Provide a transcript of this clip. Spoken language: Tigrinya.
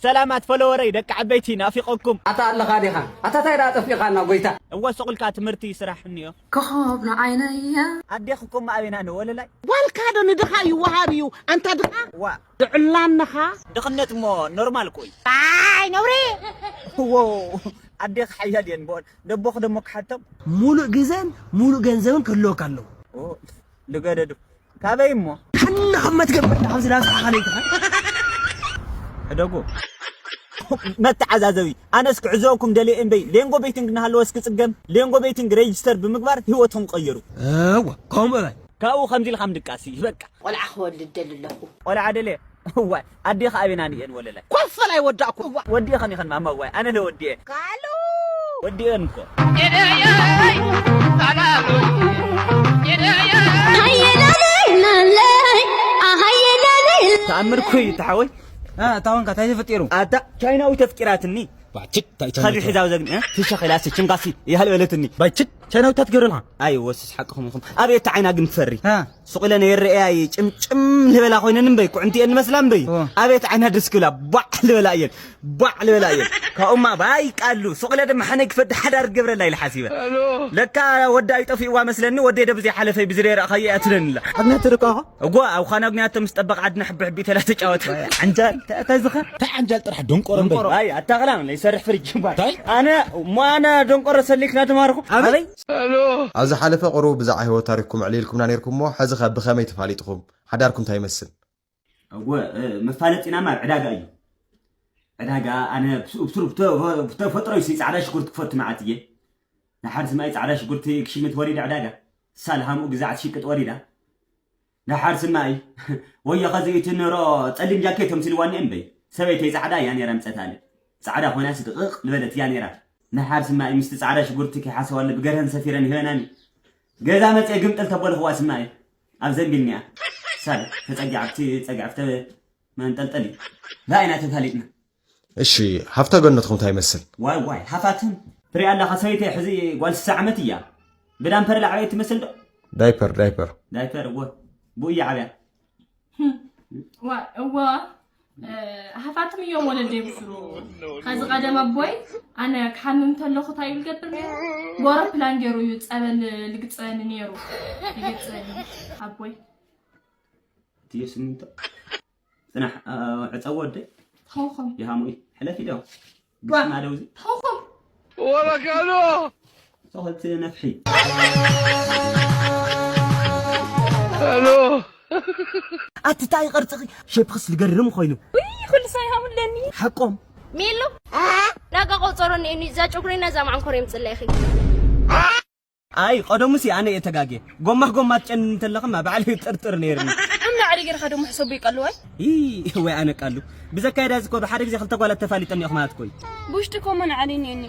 ሰላማት ፎሎወረይ ደቂ ዓበይቲ ናፊቐኩም። ኣታ ኣለኻ ዲኻ? ኣታ ታይ ደኣ ጠፊእኻና ጎይታ? እወ ሱቕ ኢልካ ትምህርቲ ስራሕ እኒኦ። ኮኾብ ንዓይነያ። ኣዴኺ እኮ እሞ ኣበይና እኒ ወለላይ? ዋልካ ዶ ንድኻ ይወሃብ እዩ ኣንታ ድኻ? ዋ ጥዕላንኻ ድኽነት እሞ ኖርማል እኮ እዩ። ኣይ ነውሪ። ዎው ኣዴኺ ሓያል እየን ብኦን ደቦኺ ደሞ ክሓቶም። ሙሉእ ግዘን ሙሉእ ገንዘብን ክህልወካ ኣለዎ። ኦ ልገደዱ ካበይ እሞ? ከና ካብ መትገብ መዳ ካብዚ ናብ ዝሓኻ ለይትኻ። ሕደጉ መተዓዛዘቢ ኣነስ ክዕዘበኩም ደልየ እምበይ ሌንጎ ቤቲንግ እናሃለወስ ክፅገም ሌንጎ ቤቲንግ ሬጅስተር ብምግባር ህይወትኩም ቀይሩ። እወ ከምኡ በላይ። ካብኡ ከምዚ ኢልካ ምድቃስ እዩ በቃ። ቆልዓ ክወልድ ደሊ ኣለኹ። ቆልዓ ደልየ እዋይ ኣዴኺ ኣበይና እየን ወለላይ? ኮፈል ኣይወዳእኩ። ወዲኤ ከኒኸን ማማ እዋይ ኣነ ለ ወዲኤ። ካሉ ወዲኤን እኮ። ተኣምር እኮ እዩ ተሓወይ። እታ ወንካ እንታይ ተፈጢሩ? ኣታ ቻይናዊ ተፍቂራትኒ። ባችክ ታይ ቻይናዊ ከቢብ ሒዛው ዘግኒ እ? ትሸኺላ ስችንጋሲ ይሃል በለትኒ። ባችክ ቻይናዊ ታት ገረልካ? ኣይ ወስስ ሓቅኹም ኢኹም። ኣቤት ዓይና ግን ትፈሪ። እ። ሱቕ ኢለን የረኣያ እየ ጭምጭም ልበላ ኮይነን እምበይ ኩዕንቲ እየን ልመስላ እምበይ። እ። ኣቤት ዓይና ደስ ክብላ ባዕ ልበላ እየን ባዕ ልበላ እየን። ካብኡማ ባይ ቃሉ ሱቕ ኢለ ድማ ሓነይ ክፈዲ ሓዳር ክገብረላ ኢለ ሓሲበ። ለካ ወዲ ኣይጠፊእዋ መስለኒ ወዲ ደብዚ ሓለፈይ ብዝደይ ረእኻዮ እያ ትለኒ ኣላ። ኣግና ትርቃኻ? እጎ ኣብ ኻና ኣግንያቶ ምስ ጠበቕ ዓድና ሕቢ ሕቢ ተላ ተጫወት። ዓንጃል ተእተዝኸ? እንታይ ዓንጃል ጥራሕ ደንቆሮ እምበይ። ደንቆሮ። ኣይ ኣታኽላ ይሰርሕ ፍሪጅ እምበር። እንታይ? ኣነ እሞ ኣነ ደንቆሮ ሰሊክና ተማርኹ። ኣበይ? ኣበይ? ኣብ ዝሓለፈ ቅሩብ ብዛዕባ ህይወት ታሪኽኩም ኣዕሊልኩምና ነይርኩም እሞ፣ ሕዚ ኸ ብኸመይ ተፋሊጥኹም? ሓዳርኩም እንታይ ይመስል? እወ፣ እ፣ መፋለጢና እማ ኣብ ዕዳጋ እዩ። ዕዳጋ፣ ኣነ ብስ-፣ ብስሩ ብተ-፣ ብተፈጥሮይ ሲ ጻዕዳ ሽጉርቲ ክፈቱ መዓት እየ። ንሓር ስማይ ጻዕዳ ሽጉርቲ ክሽምት ወሪደ ዕዳጋ። ሳልሃምኡ ግዛዕ ትሽቅጥ ወሪዳ። ደሓር ስማይ ወዮ ኸዚ እቲ ንሮ ጸሊም ጃኬት ተምሲልዋኒ እምበይ ሰበይተይ ጻዕዳ እያ ነይራ ምጸታለ ጻዕዳ ኾይናስ ድቕቕ ዝበለት እያ ነይራ። ደሓር ስማይ ምስቲ ጻዕዳ ሽጉርቲ ከይሓሰዋለ ብገርሀን ሰፊረን ይህበናኒ። ገዛ መጽኤ ግምጥል ተበልኽዋ ስማይ ኣብ ዘንቢል ኒኣ ሳል ተጸጊዓ ኣብቲ ጸግዕፍተ መንጠልጠሊ ላይና ተፋሊጥና። እሺ ሃፍተ ገነትኩም እንታይ ይመስል? ዋይ ዋይ ሃፋትም ትሪኣ ኣለኻ ሰበይተይ ሕዚ ጓል ስሳ ዓመት እያ። ብዳምፐር ላዕበይ ትመስል ዶ? ዳይፐር ዳይፐር። ዳይፐር እወ ብኡ እያ ዓብያ። እዋ እዋ ሃፋትም እዮም ወለደይ ብስሩ። ከዚ ቀደም ኣቦይ ኣነ ክሓምም ተለኹ እንታይ ይብል ገብር ነይሩ? ጎሮፕላን ገይሩ እዩ ጸበል ልግጸኒ ነይሩ። ልግጸኒ ኣቦይ። ትየ ስምንቶ ጽናሕ ዕፀዎ ወደይ ተኸኸም ይሃሙይ ሕለፊ ዶ ግስና ደውዚ ተኸኸም ወረካሎ ሶኸት ነፍሒ ኣቲ ታይ ቅርፅኺ ሸፕኽስ ዝገርም ኮይኑ ኩሉ ሳይ ሃሙለኒ ሓቆም ሜሎ ናጋ ቆፀሮ እኒአኒ እዛ ጨጉሪ ነዛ ማዕንኮር የምፅላ ኢኺ ኣይ ቀደሙሲ ኣነ እየ ተጋግየ። ጎማ ጎማ ትጨኒ እንተለኽማ ባዕለይ ጥርጥር ነይርኒ። እምኒ ዓዲ ጌርካ ደሞ ሕሰቡ ይቀልዋይ። ይ ወይ ኣነ ቃሉ ብዘካየዳ እዚ እኮ ብሓደ ግዜ ክልተ ጓላት ተፋሊጠኒ እኹ ማለት እኮ እዩ። ብውሽጢ ኮሞ ንዓዲ እኒአኒ።